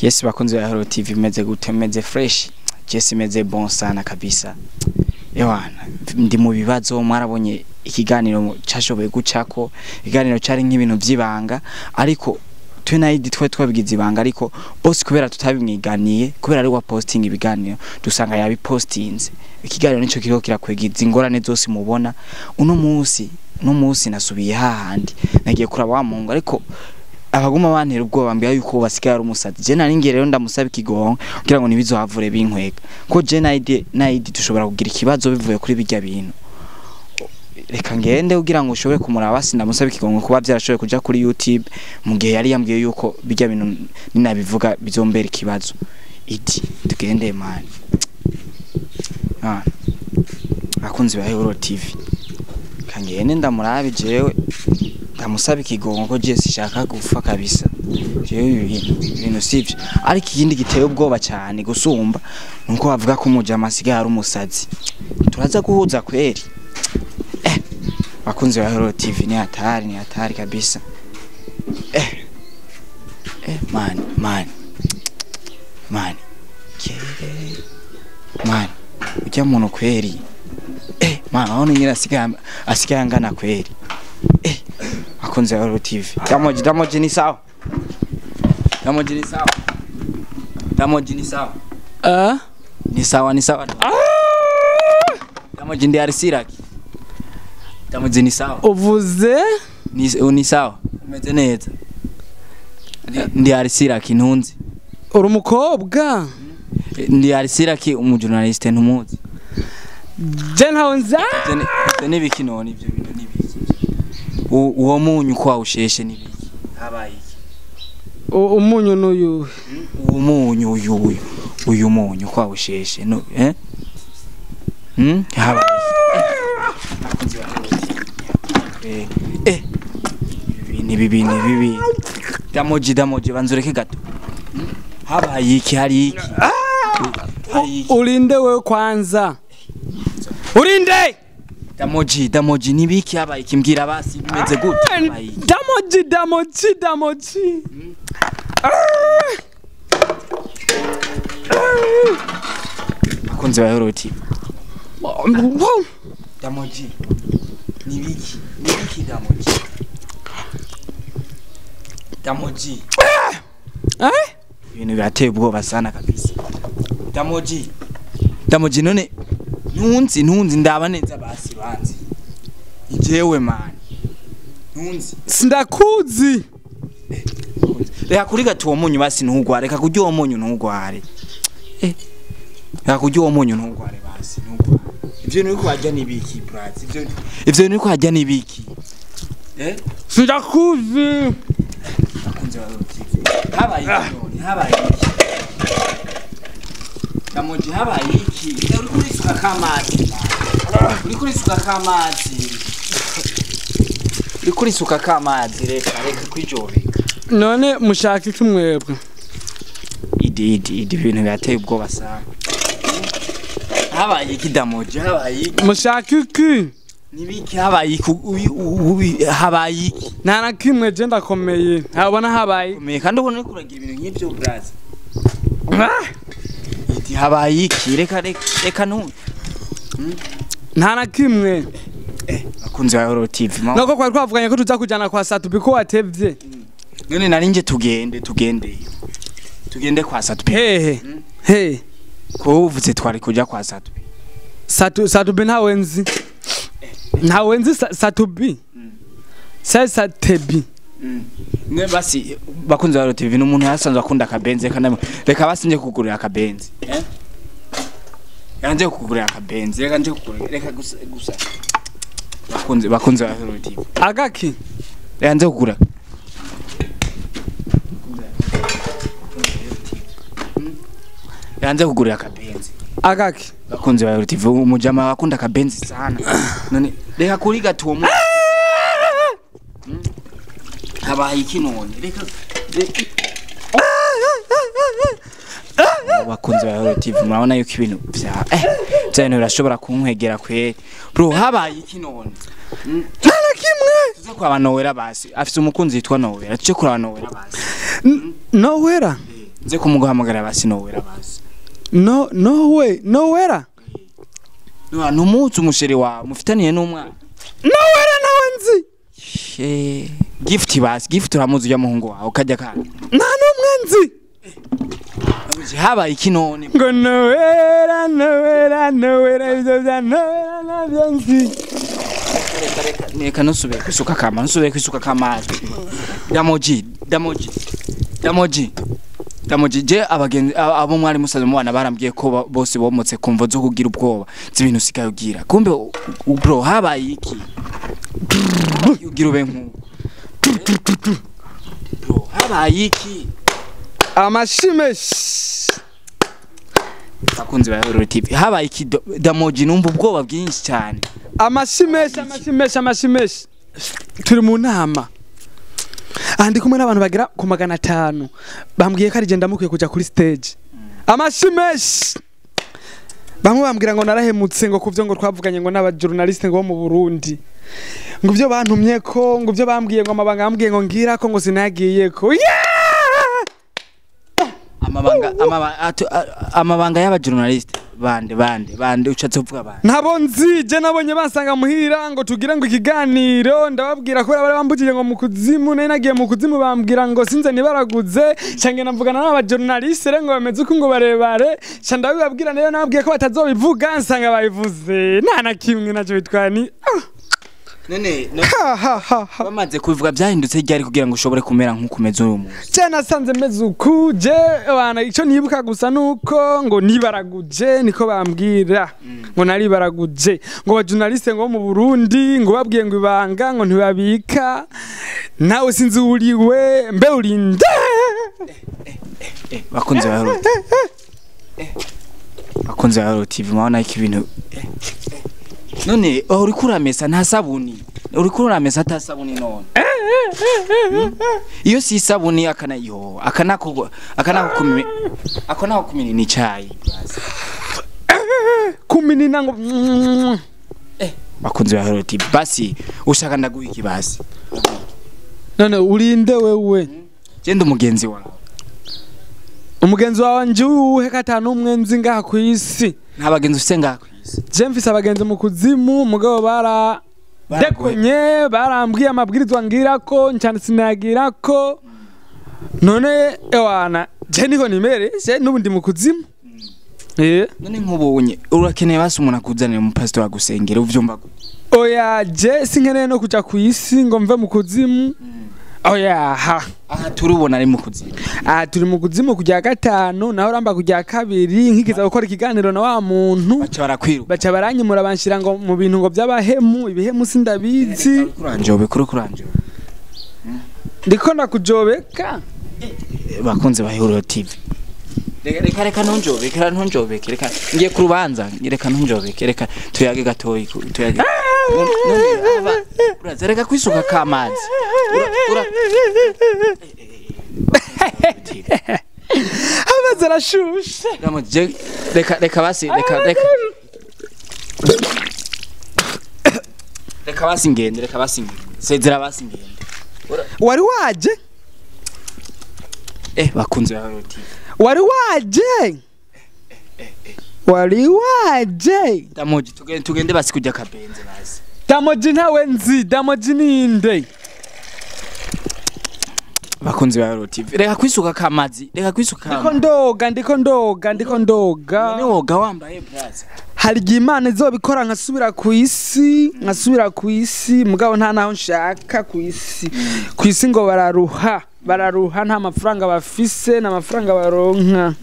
Yes, bakunzi ba Hero TV, meze gute? Meze fresh? Jesse meze bon sana kabisa. Ewana, ndi mu bibazo. Mwarabonye ikiganiro cyashoboye gucako, ikiganiro cari nk'ibintu by'ibanga, ariko twe na Idi twe twabigize ibanga, ariko boss kubera tutabimwiganiye, kubera ari wa posting ibiganiro, dusanga yabipostinze. Ikiganiro nico kiriko kirakwegiza ingorane zose mubona uno munsi. Uno munsi nasubiye hahandi nagiye kuraba wa mungu, ariko abaguma bantera ubwoba mbya yuko basigaye ari umusazi. Je nari ngiye rero ndamusaba ikigongo kugira ngo ntibizohavure binkwega, ko je na Idi dushobora kugira ikibazo bivuye kuri bijya bintu. Reka ngende kugira ngo ushobore kumuraba, sindamusaba ikigongo kuba byarashoboye kuja kuri YouTube mu gihe yari yambwiye yuko bijya bintu ninabivuga bizombera ikibazo. Idi, tugende man. Ah, akunzi ba Hero TV, kangende ndamurabe, jewe ndamusaba ikigongo ko je sishaka gupfa kabisa. Jewe ibi bintu sivyo. Ariko ikindi giteye ubwoba cyane gusumba nuko bavuga ko umujama asigaye ari umusazi. Turaza guhuza kweri. Bakunzi ba Hero TV, ni hatari, ni hatari kabisa. Man, man, man, man, ujya muntu kweri. Man, aho nyine asigaye angana kweri. Bakunzi ba Hero TV, Damoji, Damoji, ni sawa? Damoji, ni sawa? Damoji, ni sawa? Ah? Ni sawa, ni sawa. Damoji, ndi arisiraki. Damoji, ni sawa? Uvuze? Ni sawa, umeze neza? Ndi arisiraki, ntunzi? Uri umukobwa? Ndi arisiraki, umujournaliste, ntumuzi? Je ntawe nza. Ivyo nibiki none? Ivyo bintu nibiki? Uwo munyu ko wawusheshe nibiki? Habaye iki? Umunyu n'uyu? Uwo munyu, uyu munyu ko wawusheshe no, eh, habaye iki? Abakunzi ba Hero TV. Ibi bintu, ibi bintu. Damoji, Damoji, banza ureke gato. Habaye iki? Hari iki? Hari iki? Urinde wewe kwanza, urinde. Damoji, Damoji, nibiki? Habaye iki? Mbwira basi, bimeze gute? Habaye iki? Damoji, Damoji, Damoji. Bakunzi ba Hero TV, Damoji, nibiki? Nibiki, Damoji? Damoji. Eh? Ibintu birateye ubwoba sana kabisa. Damoji, Damoji, none ntunzi? Ntunzi? Ndaba neza basi, banzi ijewe man, ntunzi? Sindakuzi. Reka kuri gato uwo munyu basi, ntugware. Reka kurya uwo munyu, ntugware. Reka kurya uwo munyu, ntugware basi, ntugware. Ivyo bintu uriko warya nibiki, braz? Ivyo bintu uriko warya nibiki, eh? Sindakuzi. Bakunzi ba Hero TV, habaye iki none? Habaye iki, Damoji? Habaye iki? Uri kurisuka k'amazi, uri kurisuka k'amazi, uri kurisuka k'amazi. Reka kwijobeka. None mushaka iki mwebwe? Idi, Idi, Idi, ibintu birateye ubwoba sana. Habaye iki, Damoji? Habaye iki? Mushaka iki? Nibiki? Habaye iki? Habaye iki? Nta na kimwe, je ndakomeye, ntabona habaye. Komeye kandi ubona uriko uragira ibintu nk'ivyo, braza. Idi, habaye iki? Reka nu Nta na kimwe. Bakunzi ba Hero TV, Nuko kwari twavuganye ko tuza kujana kwa Satubi, ko watevye. None nari nje tugende tugende kwa Satubi. Hehe he? Ko uvuze twari kuja kwa Satubi. Satubi ntawe nzi, ntawe nzi. Satubi Satebi. Ne basi, bakunzi ba Hero TV, n'umuntu yasanzwe akunda akabenzi. Reka reka basi nje kugurira akabenzi, eh, reka nje kugurira akabenzi, reka nje kugurira, reka gusa gusa. Bakunzi ba Hero TV. Agaki? Reka nje kugura. Reka nje kugurira akabenzi. Agaki? Bakunzi ba Hero TV, umujama akunda akabenzi sana. None reka kuri gato uwo habaye iki none? Reka bakunzi ba Hero TV, murabona yuko ibintu vya bintu birashobora kunkwegera kweri. Bro, habaye iki none? Nta na kimwe. Tuze kuraba Nowera basi, afise umukunzi yitwa Nowera. Tuje kuraba Nowera basi. Nowera? Nze kumuguhamagara basi Nowera basi. No no we Nowera. No numuzi umusheri wawe mufitaniye n'umwana. Nowera nawe nzi. She gift basi gift uramuzi ujya muhungu wawe ukajya kandi. Nta n'umwe nzi. Habaye iki none? Ngo Nowera Nowera Nowera ibyo bya Nowera nabyo nzi. Reka nusubire kwisuka kama nusubire kwisuka kamazi. Damoji Damoji Damoji Damoji je abagenzi abo mwari musaze mu bana barambwiye ko bose bomotse kumvo zo kugira ubwoba z'ibintu usigaye ugira. Kumbe bro habaye iki? Ugira ube nku. Bro habaye iki? Amashimeshi. Bakunzi ba Hero TV habaye iki? Damoji numva ubwoba bwinshi cyane. Amashimeshi amashimeshi amashimeshi. Turi mu nama. Aha ndi kumwe n'abantu bagera ku 500 bambwiye ko ari je ndamukwiye kuja kuri stage. Amashimeshi. Bamwe bambwira ngo narahemutse ngo kuvyo ngo twavuganye ngo n'aba journaliste ngo bo mu Burundi. Ngo ivyo bantumye ko ngo ivyo bambwiye ngo amabanga bambwiye ngo ngira ko ngo sinagiye ko. Yeah! Amabanga amabanga y'aba journaliste bande bande bande ucatse uvuga bande. Ntabo nzi je nabonye bansanga muhira ngo tugire ngo ikiganiro ndababwira ko bari bambugije ngo mu kuzimu nari nagiye mu kuzimu bambwira ngo sinze nibaraguze cange navugana n'aba journaliste ngo bameze uko ngo barebare ca ndabibabwira nayo nababwiye ko batazobivuga nsanga babivuze nta na kimwe nacyo bitwaye ni none bamaze kubivuga byahindutse ryari kugira ngo ushobore kumera nk'ukumeze uyu munsi? Je nasanze meze uku je bana ico nibuka gusa nuko ngo nibaraguje niko bambwira ngo naribaraguje ngo ba journaliste ngo mu Burundi ngo babwiye ngo ibanga ngo ntibabika nawe sinzi uriwe mbe urinde. Bakunze ba Hero bakunze ba Hero TV mabona iki ibintu none uri kuramesa nta sabuni uri kuramesa ata sabuni none iyo si sabuni akana yo akanako akanako akanako kumini ni chai kumini nango bakunze ba Hero TV basi ushaka ndaguha iki basi none urinde wewe genda umugenzi wawe umugenzi wawe njuhe katanu umwe nzi ngaha ku isi nta bagenzi ufise ngaha ku isi. Je mfise abagenzi mu kuzimu mugabo bara dekonye barambwiye amabwirizwa ngira ko ncane sinagira ko none ewana je niko nimere je nubundi mu kuzimu. None nkubonye urakeneye basi umuntu akuzanira umupastor agusengera uvyumva? Oya je sinkeneye no kuja ku isi ngo mve mu kuzimu. Oya ha aha turubona ari mu kuzimu. Ah turi mu kuzimu kujya gatanu naho ramba kujya kabiri nkikiza gukora ikiganiro na wa muntu baca barakwiruka baca baranyimura banshira ngo mu bintu ngo by'abahemu ibihemu sindabizi. Kuranjobe kuri kuranjobe ndiko nakujobeka bakunze ba Hero TV reka reka ntunjobeke reka ntunjobeke reka ngiye ku rubanza reka ntunjobeke reka tuyage gatoyi tuyage uraza reka kwisuka kamazi amazi arashushe reka reka basi reka reka reka basi ngende reka basi ngende sezera basi ngende wari waje bakunze ba Hero TV wari waje wari waje Damoji tugende basi kujya kabenze basi Damoji ntawe nzi Damoji ninde bakunze ba Hero TV reka kwisuka kamazi reka kwisuka ndiko ndoga ndiko ndoga ndiko ndoga none woga wambaye braza hari igihe Imana izobikora nkasubira ku isi nkasubira ku isi mugabo nta naho nshaka ku isi ku isi ngo bararuha bararuha nta mafaranga bafise nta mafaranga baronka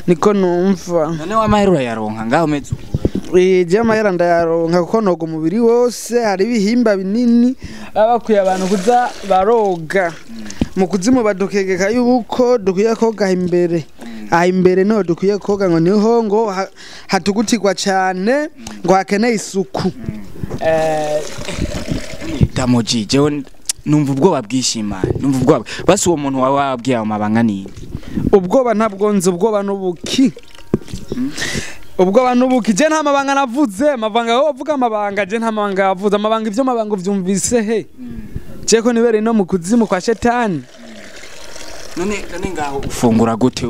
niko numva none wamahera urayaronka ngaho meze uko je amahera ndayaronka kuko noga umubiri wose hari ibihimba binini baba bakwiye abantu kuza baroga mu kuzimu badukegeka yuko dukwiye koga imbere aha imbere niho dukwiye koga ngo niho ngo hatugutirwa cyane ngo hakeneye isuku. Damoji jewe numva ubwoba bwishima numva ubwoba basi uwo muntu wawe wabwiye amabanga ni ubwoba ntabwo nzi ubwoba n'ubuki ubwoba n'ubuki je nta mabanga navuze amabanga wowe uvuga amabanga je nta mabanga yavuze amabanga ivyo mabanga uvyumvise he je ko nibere no mu kuzimu kwa shetani. None ngaho ufungura gute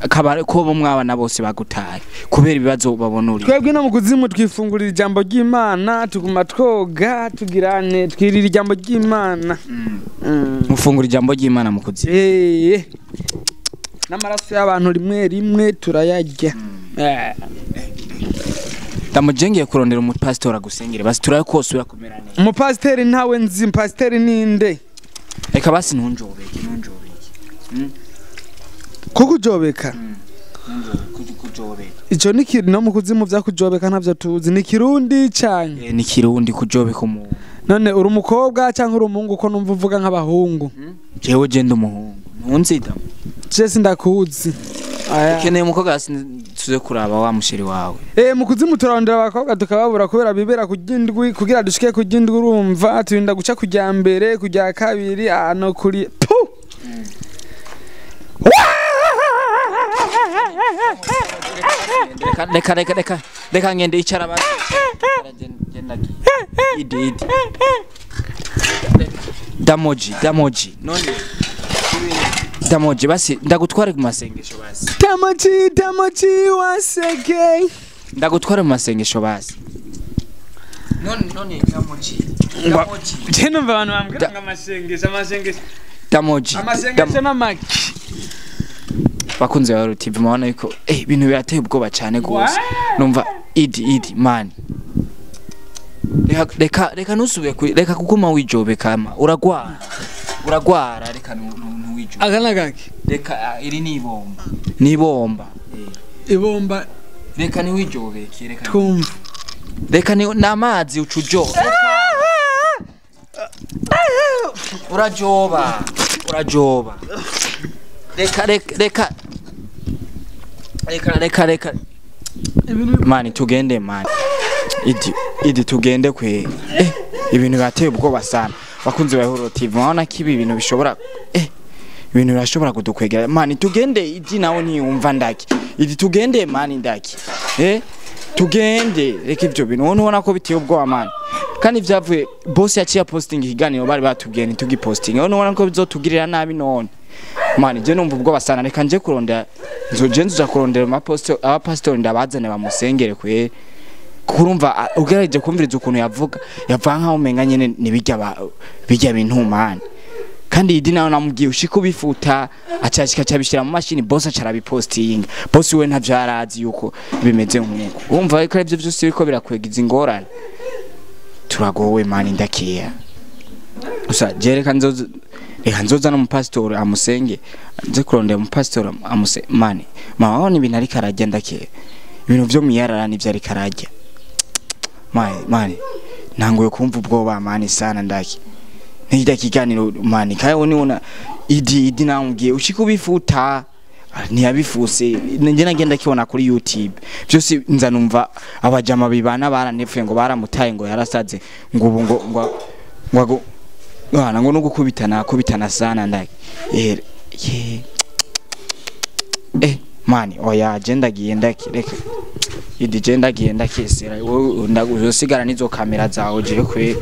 akabare ko bo mwabana bose bagutaye kubera ibibazo babona uri? Twebwe no mu kuzimu twifungurira ijambo ry'Imana, tuguma twoga tugirane twirira ijambo ry'Imana. Mufungura ijambo ry'Imana mu kuzimu. N'amaraso y'abantu rimwe rimwe turayarya. Ndamujengeye kurondera umupasitori agusengere basi turayakosura kumera neza. Umupasiteri ntawe nzi, umupasiteri ninde? Reka basi ntunjobeke. Kuko ujobeka? Kujobeka. Ico ni kiri no mu kuzimu vya kujobeka ntavyo tuzi, ni kirundi canke? Ni kirundi kujobeka umuntu. None uri umukobwa canke uri umuhungu ko numva uvuga nk'abahungu? Jewe je ndi umuhungu. Ntunzida. Je sindakuzi. Ukeneye umukobwa basi tuze kuraba wa musheri wawe. Mu kuzimu turarondera abakobwa tukababura kubera bibera kujindwi, kugira dushike kujindwi urumva turinda guca kujya mbere kujya kabiri ano kuri pu. Reka ngende icara basi. Idi. Damoji. None Damoji basi ndagutware ku masengesho basi. Damoji wasege. Ndagutware mu masengesho basi. None Damoji. Je numva abantu bambwira ngo amasengesho. Damoji. Amasengesho n'amaki. Bakunze ba TV mubona yuko ibintu birateye ubwoba cyane gose. Numva idi man. Reka nusubire reka kuguma wijobeka ama uragwara. Uragwara reka ntuwijobe. Akana gaki. Reka iri ni ibomba. Ni ibomba. Ibomba reka ni wijobeke reka. Twumva. Reka ni namazi ucujo. Urajoba. Reka. Mani tugende mani. Idi tugende kwe. Ibintu birateye ubwoba sana. Bakunzi ba Horo TV mubona ko ibi bintu bishobora ibintu birashobora kudukwegera. Mani tugende idi nawe ntiyumva ndaki. Idi tugende mani ndaki. Tugende reka ivyo bintu ubona ko biteye ubwoba mani. Kandi vyavuye boss yaciye posting ikiganiro bari batubwiye ntitugiposting. Ubona ko bizotugirira nabi none. Mani je numva ubwoba sana reka nje kurondera nzoje nzuza kurondera abapastori ndabazane bamusengere kwe. Kurumva ugerageje kumviriza ukuntu yavuga yava nkaho umenga nyene nibijya bijya bintu mani. Kandi idi nawe namubwiye ushika ubifuta acashika cabishira mu mashini boss acarabiposting. Boss we ntavyo arazi yuko bimeze nkuko. Urumva ko ivyo vyose biriko birakwegiza ingorane. Turagowe mani ndakiya. Gusa je reka nzoza no mupastori amusenge nze kurondera umupastori amuse mani. Mama ni ibintu ariko arajya ndakiya. Ibintu vyo miyarara nivyo ariko arajya. Mani nangoye kumva ubwoba mani sana ndaki. Nijya kiganiro mani kayo niona idi namubwiye ushika ubifuta ntiyabifuse nje nagenda kibona kuri YouTube byose nza numva abajama bibana baranepfuye ngo baramutaye ngo yarasaze ngo ubu ngo ngo ngo no gukubitana kubitana sana ndaki. Mani oya je ndagiye ndaki reka idi je ndagiye ndakesera wowe uzosigara nizo kamera zawe je kwe.